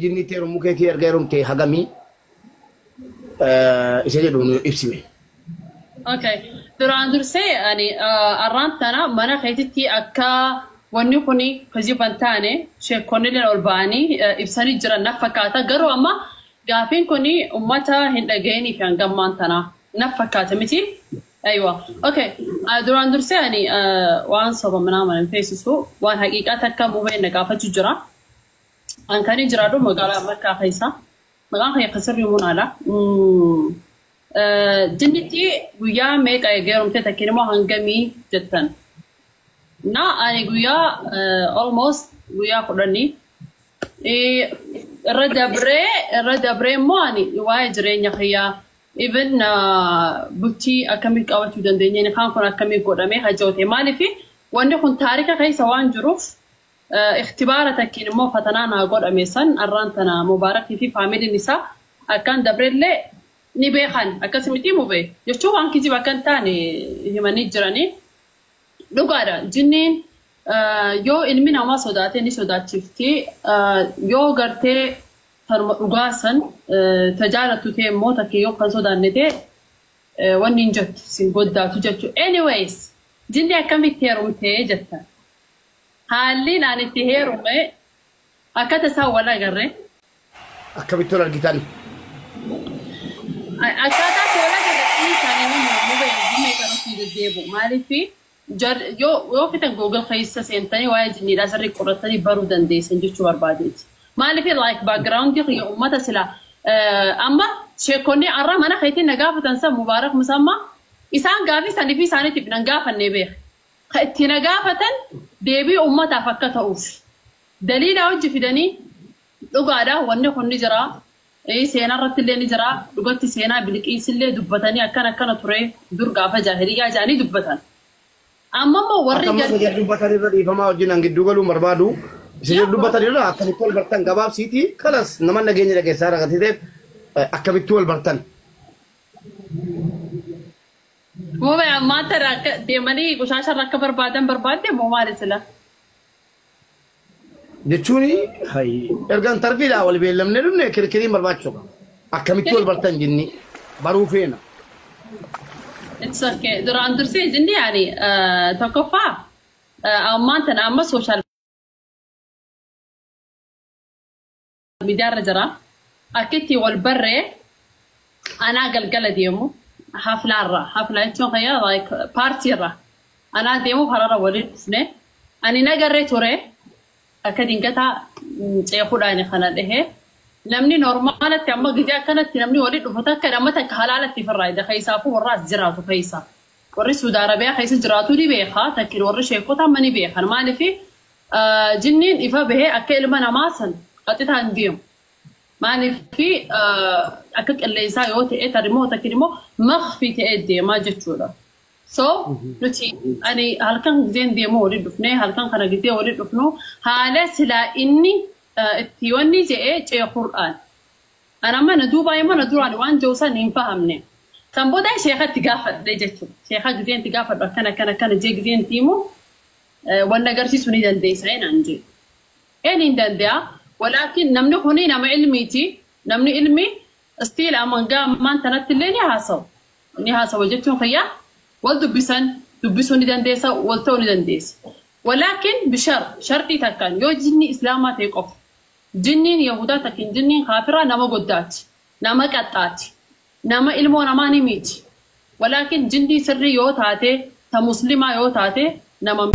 Jinniitti heerumuu keetii erga heerumtee hagamii isa jedhu nu ibsime. Okay. Duraan dursee ani arraan tana mana keetitti akka wanni kun kijiba hin taane sheekonni illee ol ba'anii ibsanii jiran naf fakkaata. Garuu amma gaafiin kun uummata hin dhaga'inii fi hangammaan tana naf fakkaata miti. Aywa. Okay. Duraan dursee ani waan soba minaaman hin feesisu, waan haqiiqaa takka mubeen na gaafachuu jira. An kan hin jiraadhu magaalaa Makkaa keessa. Maqaan kiyya Kasirrii Munaadha. Jinnitti guyyaa meeqa eegeerumte takkiin immoo hangamii jettan. Na ani guyyaa almost guyyaa 10 irra dabree immoo ani waa'ee jireenya kiyyaa, even bultii akkamii qabachuu dandeenya, kaan kun akkamii godhamee hajoote, maaliif wanni kun taarika keessa waan jiruuf ikhtibaara takkiin immoo fatanaa naa godhame san arraan tana Mubaarakii fi faamiliin isaa akkaan dabreellee ni beekan. Akkasumatti mubee jechuun waan kijiba akka hin taane himanii jiranii. Dhugaadha, jinniin yoo ilmi namaa sodaate ni sodaachifti, yoo gartee tanuma dhugaa san tajaalattu ta'e immoo takka yoo kan sodaanne ta'e wanni hin jettu sin goddaatu jechuudha. Anyways, jinni akkamitti heerumtee jettan. Haalli ani itti heerume akka tasaa wal agarre. Akkamitti wal argitan? Akkaataa itti wal agarre isaanii nama mubee dhimma irratti deddeebi'u. Maaliif yoo fitan Google keessa seentanii waa'ee jinniidhaa sirrii qoratanii baruu dandeessan jechuu barbaadeeti. Maaliif like background kiyya uummata sila amma sheekonni arra mana keetiin na gaafatan san, Mubaarak Musammaa, isaan gaafii sanii fi isaaniitiif nan gaafannee beeka. Ka itti na gaafatan deebii uummataaf akka ta'uuf. Daliila hojii fidanii dhugaadha, wanni kun ni jira. Seenaa irratti illee ni jira. Dhugatti seenaa Bilqiis illee dubbatanii akkana akkana ture dur gaafa jaahiliyyaa jedhanii dubbatan. Amma immoo warri Akka amma isa dubbatan irra, dhiifamaa wajjin an gidduu galuun barbaadu. Isa dubbatan irra akkamitti wal bartan gabaabsiiti kalas nama nageenya dhageessaa rakkateef akkamitti wal bartan. Mubee ammaa tana akka deemanii qushaasha irra akka barbaadan barbaadde moo maali sila? Jechuun erga interviewdhaa wal beellamnee dhufne kirkiriin barbaachisu qaba. Akkamitti wal bartan jinni baruu feena. It's okay. Duraan dursee jinni yaani tokkoffaa ammaan tana amma social media irra jira. Akka itti wal barree anaa galgala deemu haflaarra. Haflaa jechuun kayyaa like party irra. Anaa deemu kararra waliin dhufne. Ani nagarree ture akka dingataa ceekuudhaan kana dhahee. Namni normalatti amma gizee akkanatti namni waliin dhufu takka nama takka halaalatti firraa ida keessaafuu warra as jiraatu keessa. Warri Suudi Arabiyaa keessa jiraatu ni beeka. Takkin warri sheekota amma ni beekan. Maaliif jinniin ifa bahee akka ilma namaa san qaxitaan deemu. Maaliif akka qilleensaa yoo ta'e tarimmoo takkin immoo makfii ta'ee deemaa jechuudha. So nuti ani halkan gizeen deemu waliin dhufnee, halkan kana gizee waliin dhufnu haala silaa inni itti wanni je'ee ceekur'aan. Ani amma na duubaa immoo na duraan waan jiru san hin fahamne. San booda sheekatti gaafadhe jechuudha. Sheeka gizeen itti gaafadhu akkana akkana akkana jee gizeen itti himu wanna agarsiisuu ni dandeessa naan jee. Een hin danda'a. Walaakin namni kuni nama ilmiiti. Namni ilmi still amangaa ammaan tanatti illee ni haasawu. Ni haasawu jechuun kiyyaa wal dubbisan dubbisuu ni dandeessa, wal ta'uu ni dandeessa. Walaakin bishar sharxii takkaan yoo jinni islaamaa ta'e qofa. Jinniin Yahudaa takkin jinniin kaafiraa nama goddaati. Nama qaxxaati. Nama ilmoo namaa ni miiti. Walaakin jinnii sirrii yoo taate, ta muslimaa yoo taate, nama